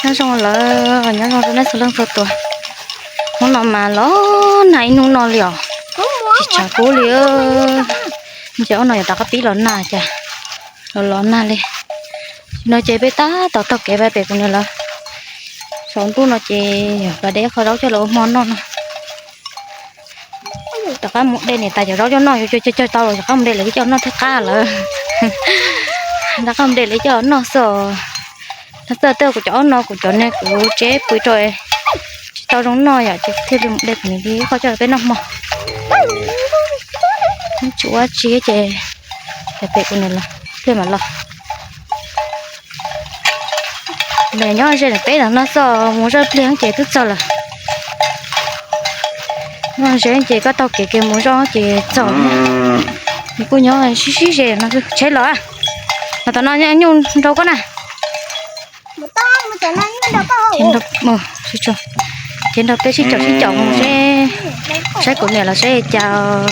Nyob zoo lawm, nyob zoo rau nej txhua leej txhua tus. Hnub no mas los nag ib hnub no li os, tsis tshav kub li. Ces ob no yuav rov qab pib los nag cas, los los nag li. No ces peb tab tom taug kev pem kuv niam lawv. Tsaus ntuj no ces yog pas de qho zaub coj los ua hmo noj no. Rov qab mus de niam tais cov zaub coj noj, yuav cog cog tau los rov qab mus de lawv coj noj thiab qab lawm. Rov qab mus de lawv coj noj xwb. Txawm tej kuv cov ob no kuv cov niag kuv tseb pw rau tsis tau zoo noj yom, ces thiaj li mus de kuv niam li qhov coj los peb noj hmo. Tsis ua tsi ces pem kuv niam los pliag mam los. Nyob ze peb ntawm no xwb, mus zoj pliag ces twb txog lawm. Nyob ze ces koj taug kev kev mus zoj ces txog. Nws kuj nyob sib sib ze no, tsheb los. Mas tom no nyuj nraug koj na. Ces nrog peb sib caum sib caum mus seb, saib kuv niam los saib cas.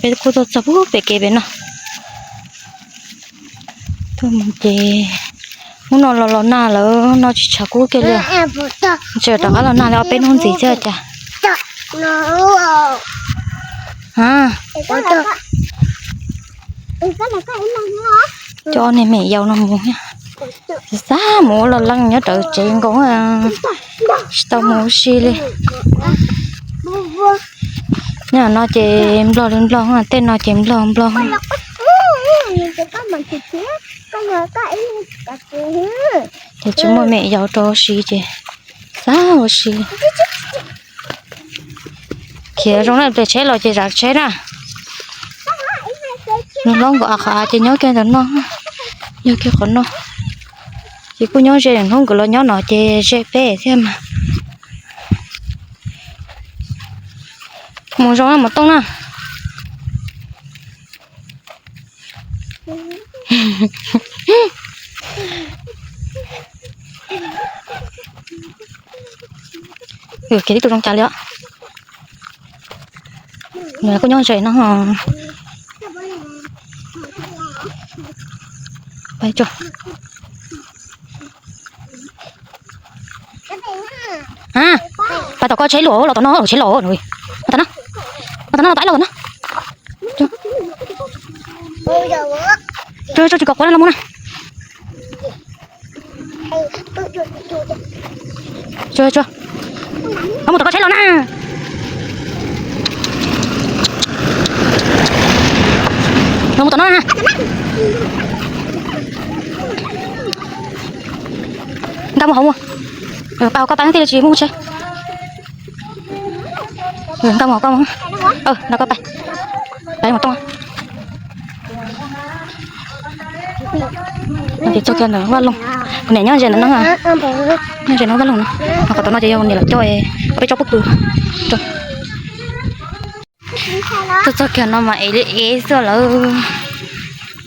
Peb kuj tuaj txog pem kev pem no. Tuaj mus ces hnub no los los nag lawm no, tsis tshav kub kiag li. Tseem rov qab los nag li ob peb hnub ntxiv thiab cas. Coj niag me yaus no mus thiab. Xav mus ua loj leej nyob rawv tsev nkaus, tsis tau mus ua si li. Nyob no ces nplog li nplog, tej no ces nplog nplog. Ces tsis muaj me yaus rau ua si ces xav ua si. Khiav zoo na, pliag tsheb los ces zam tsheb na. Nws hlob nkaus av qhov av ces nyob kiag ntawm no, yog kiag qhov no. Ces kuj nyob ze, hnub nkawd los nyob no ces ze peb thiab mas. Mus zoo na, mus tooj na. Khiav tib tug zoo cas li os. Nws kuj nyob ze no. Pas tom koj tsheb luam los tom no, tsheb los, pas tom no, pas tom no los tom ib los tom no. Tsis kom quav los mus na. Tsuag tsuag, los mus tom koj tsheb los na. Nkag mus hauv mus. Pas koj pas thiaj li tsis muaj tsheb. Nkag mus hauv koj, nkag koj pas, pas mus tooj. Ces txog kiag ntawm vaj loog, kuv niam nyob ze ntawm no, nyob ze no vaj loog no. Ho qhov tom no ces yog niam lawv coj peb tsob pob kws. Tuaj txog kiag no mas ev li ev xwb lawm.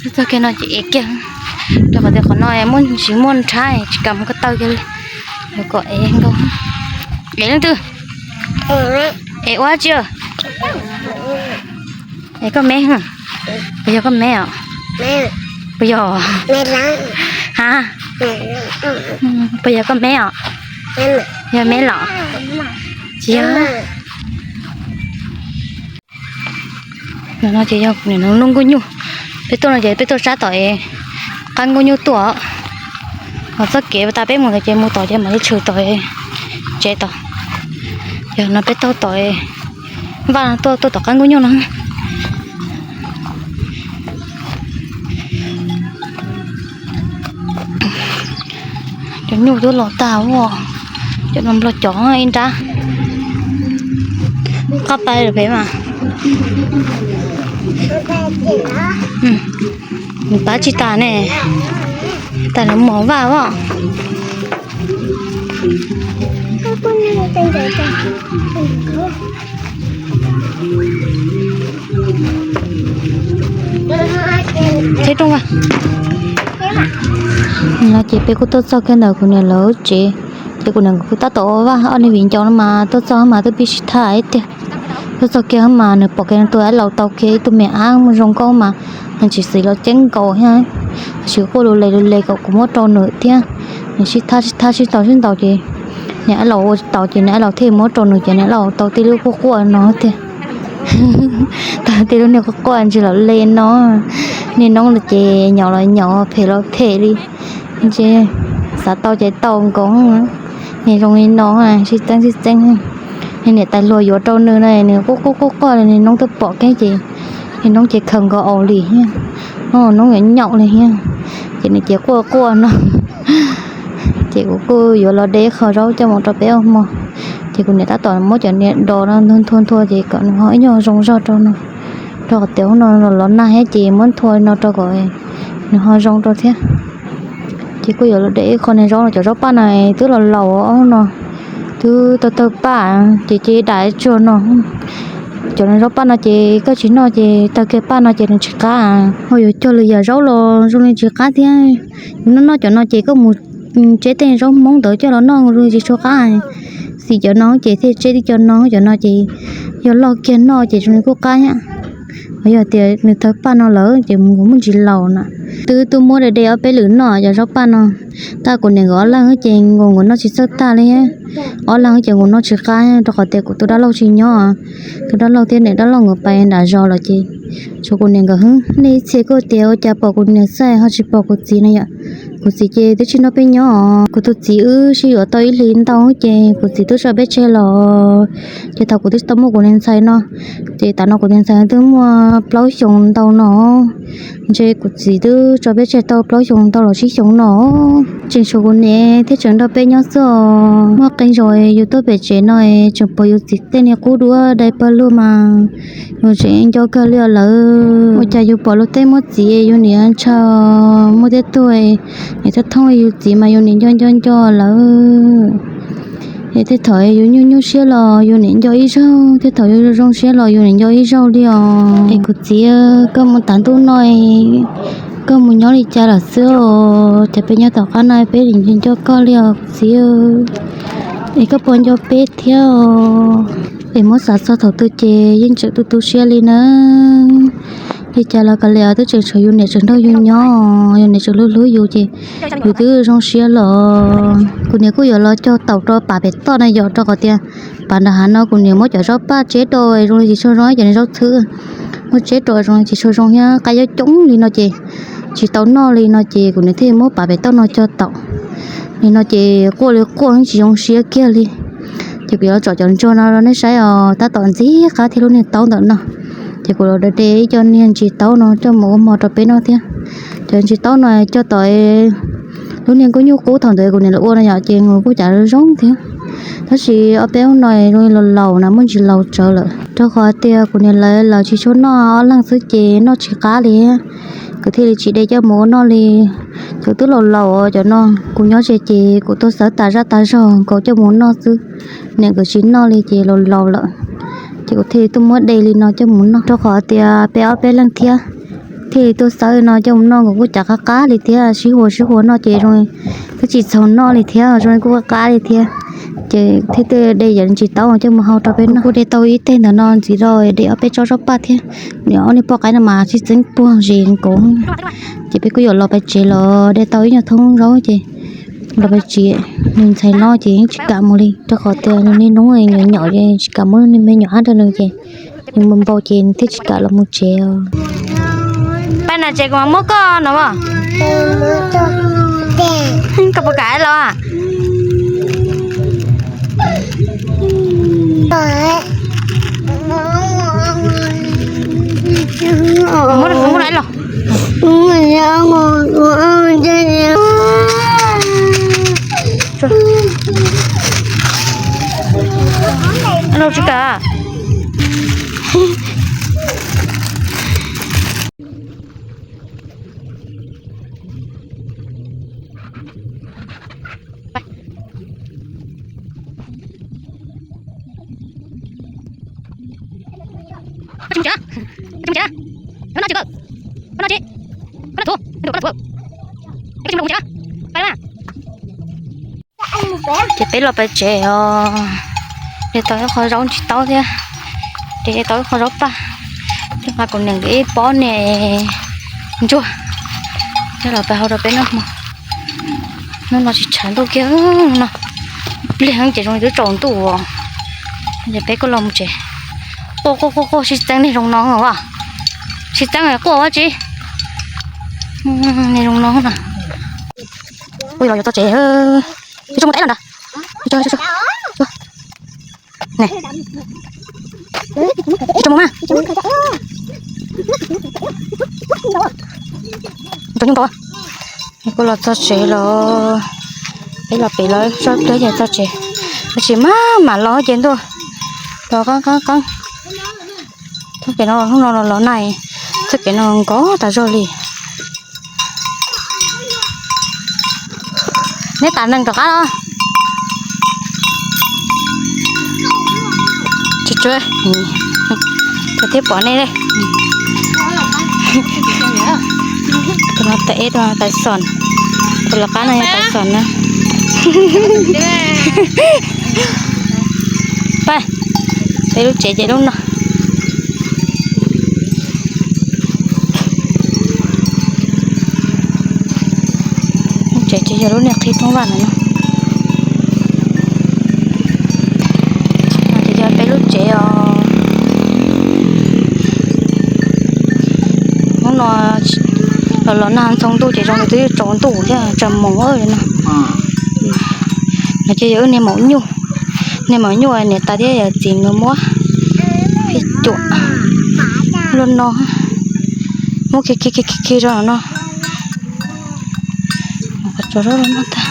Tuaj txog kiag no ces ev kiag, rau qhov tias qhov no muaj ntsis muaj nrhab tsis kam mus ko taw kiag li. Kom ev nkaus. Ev leej twg? Ev ua tsi? Ev koj me. Puas yog koj me os? Puas yog? Ha? Puas yog koj me os? Yog me los? Tsis yog. No ces yog kuv niam lub nkauj nyuj. Peb tuaj no ces peb tuaj sab tom es qab nkauj nyuj tuaj. Ho txoj kev tas peb mus ntawd ces mus tom ces mam li tshwm tom tsev tod. Yog no peb taug tom vaj tuaj, tuaj tom qab nkauj nyuj no. Cov nyuj twb los tag ua, cov no nplog cov ib nrab. Qab pais lawm pem mas. Nws pab tsis tas ne, tas lawv mus vaj os. Tsheb rooj a. No ces peb kuj tuaj txog kiag ntawm kuv niam lawv tsev, ces kuv niam kuj tab tom ua vaj, ob niag viv ncaus no mas tuaj txog mas twb pib sib tham ib tiag. Tuaj txog kiag mas nws pom kiag nws tus dab laus tau kiag ib tug me ab mus zoo nkauj mas nws tsis xis los ceeb nkaus thiab. Tab sis quaj lus les lus les kom kuv muab rau nws thiab. Nws sib thab sib thab sib ntaus sib ntaus ces niam laus ua tsis taus ces niam laus thiaj muab rau nws ces niam laus tau tij lub quaj quaj no tiag. Tau tij lub niag quaj quaj ntsis los li no. Niaj hnub los ces nyaum los nyaum, phem los phem li. Ntshe xav tau ces tau nkaus. Niag zoo li no, sib txeeb sib txeeb. Niag niam tais hluas yuav rau nws na, nws quaj quaj quaj quaj, niaj hnub twb pom keeb ces niaj hnub ces khaws nkaus aus li thiab. Hnub yuav nyaum li thiab. Ces nws ces quaj quaj no. Ces kuv kuj yuav los de ib qho zaub coj mus rau peb ua hmo. Ces kuv niam tab tom muab cov niag dos no nthua nthua nthua ces kom nws ho ib nyuag zoo zog rau no, rau qhov tias hnub no los nag thiab ces muab nthua no rau kom nws ho zoo rau thiab. Ces kuj yuav los de ib qho niag zaub no, cov zaub paj no twb los laus no, twb tawg tawg paj ces cia li dam tsuag no. Cov zaub paj no ces koj tsis noj ces tawg kiag paj no ces nws tsis qab. Ho yuav cog lwm yam zaub los zoo li tsis qab thiab. Yus noj noj cov no ces koj mus tseb tej zaub hmoob ntawd coj los noj zoo li tsis tshua qab. Xim cov no ces thiaj tseb tib co no, cov no ces yog loj kiag noj ces zoo li kuj qab thiab. Ho yog tias nws tawg paj no lawm ces mus nkaus muaj ntsis laus na. Twb tuaj muab de de ob peb lwm noj cov zaub paj no. Tab kuv niam nkawd ob leeg ces nkaus nkaus noj tsis txawj tag li. Ob leeg ces nkaus noj tsis qab rau qhov tias kuv tus dab laug tsis nyob. Tus dab laug thiab niam dab laug nkawd pais nram zos lawm ces tshuav kuv niam nkawd xwb. Nej ib txhia kuj tias ua cas pom kuv niam xwb ho tsis pom kuv txiv no yom. Kuv txiv ces twb tsis nrog peb nyob os. Kuv tus txiv wb sib yuav tau ib hlis ntau ces kuv txiv twb tso peb tseg los. Ces thaum kuv twb tsis tau muaj kuv niag ntxhais no, ces tam no kuv niag ntxhais twb muaj plaub xyoos ntau no. Ntshe kuv txiv twb tso peb tseg tau plaub xyoos ntau los tsib xyoos no. Tseem tshuav kuv niam thiab tseem nrog peb nyob xwb os. Muaj qee zaus yus tuaj pem tsev no tseem pom yus txiv tej niag qub duab dai pawg lug mas yus tseem nco kawg li os lawm. Ua cas yus pom luag tej muaj txiv yus niam ntshaw, muaj tej tug niam thoob thoob li yus txiv mas yus niam nco nco nco lawm. Es tej thaum yus nyuaj nyuaj siab los yus niam nco ib zaug, tej thaum yus zoo siab los yus niam nco ib zaug li os. Es kuv txiv, koj mus tav ntuj no, koj mus nyob li cas lawm xwb os? Ces peb nyob tom qab no peb niam nco nco koj li os kuv txiv. Es koj puas nco peb thiab os? Es muab xav txog thaum twg ces yeej tseem tu tu siab li na. Li cas los kav liam, twb tseem tshuav yus niam tseem nrog yus nyob, yus niam tseem hlub hlub yus ces yus twb zoo siab los. Kuv niam kuj yuav los cog taum rau pas pem toj na yom, rau qhov tias pas nram hav no kuv niam muab cov zaub paj tseb rau zoo li tsis tshua zoo, cov niag zaub txhwb muab tseb rau zoo li tsis tshua zoo thiab, qab yob coob li no ces tsis tau noj li no ces kuv niam thiaj muab pas pem toj no cog taum. Li no ces quaj li quaj tsis zoo siab kiag li. Ces kuv yuav tsom cov ntsuag no rau nej saib os, tab tom ntxim qab thiab lub niag taub ntawm no. Ces kuv los de ib co niag ntsis taub no coj mus ua hmo rau peb noj thiab. Cov ntsis taub no cog tom lub niag kub nyuj qub thaum ntawd kuv niam lawv ua no yom, ces nws kuj cas zoo thiab. Tab sis ob peb hnub no zoo li los laus na, muaj ntsis laus tsawv lawm, rau qhov tias kuv niam lawv lawv tsis tshua noj, ob leeg xwb ces noj tsis qab li. Kuv thiaj li tsis de coj mus ua noj li. Cov twb laus laus cov no, kuv nyob ze ces kuv tuaj xawv tas zaj tas zog nkaus coj mus noj xwb. Niam nkawd tsis noj li ces laus laus lawm, ces kuv thiaj li tuaj muab de li no coj mus noj, rau qhov tias peb ob peb leeg thiab, thiaj li tuaj xawv no coj mus noj, nkawd kuj cas qab qab li thiab, sib huas sib huas noj ces zoo li twb tsis txaus noj li thiab, zoo li kuj qab qab li thiab. Ces thiaj de yam ntsis taub coj mus hau rau peb noj. Kuj de tau ib teg ntawm no ntxiv rau de ob peb tsob zaub paj thiab. Nws ob niag poj qaib no mas tsis txeeb puag zis nkaus. Ces peb kuj yuav los pem tsev los de tau ib nyuag thoob zaub ces los pem tsev. Nws ntxhais no ces yeej tsis kam mus li, rau qhov tias nws niaj hnub nyaum nyaum ces tsis kam muab nws me nyuam ab rau nws ces nws mus npau ces nws thiaj tsis kam los mus tsev os. Peb na tsev kuv mam muab koj no as. Koj puas kam los? Muab, muab los. Alo tsis kam. Ces peb los pem tsev os, de tau ib qho zaub ntsis taub thiab, de tau ib qho zaub paj, thiab nqa kuv niam nkawd ib pob niag ntsuag. Los peb hau rau peb noj hmo. Hnub no tsis tshav ntuj kiag no. Pliag ces zoo li twb tsaus ntuj os. Ces peb kuj los mus tsev. Quaj quaj quaj quaj sib txeeb niag zoo no as. Sib txeeb quaj ua tsi. Niag zoo no na. Ua los yuav txog tsev. Tso mus teb los ntag. Ne, tso mus mas. Tso nyuj tau. Kuj los txog tsev los, peb los pem los tso pliag ces txog tsev. Tab sis mas mam los ces ntuj los qeeb qeeb qeeb. Txoj kev no hnub no los los nag, txoj kev no nkos tas zog li. Neb tas neeg rov qab los. Tsuag tsuag, tsuag thiab pom nej. Tus no tais ib, tus no tais xom, tus lawv qab no yog tais xom na. Pab, peb lub tsev ces lub no. Lub tsev ces yog lub niag qhib thoob vaj no na. Ces yog peb lub tsev os. Hnub no los los nag ntxhov ntuj ces zoo li twb tsaus ntuj thiab tsaus moos no. No ces yog wb niag maum nyuj, niag maum nyuj niam tais thiab yawm txiv nkawd muab pib cuam luaj no, muab khi khi khi khi rau no. Tso rau no tag.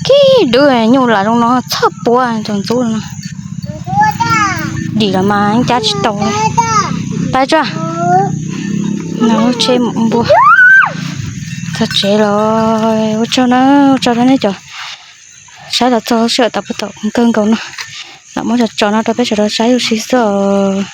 Kib dub nyuj lam zoo no txhob puab tsaus ntxub no. Dim los mas cab tsis tau. Pab tso. No lub tsheb mus npua. Txog tsev los ua tsaug na, ua tsaug rau nej cov saib los txog sij hawm tas puag tom kawg nkaus no. Lam muab tso tso no rau peb sawv daws saib ua si xwb os.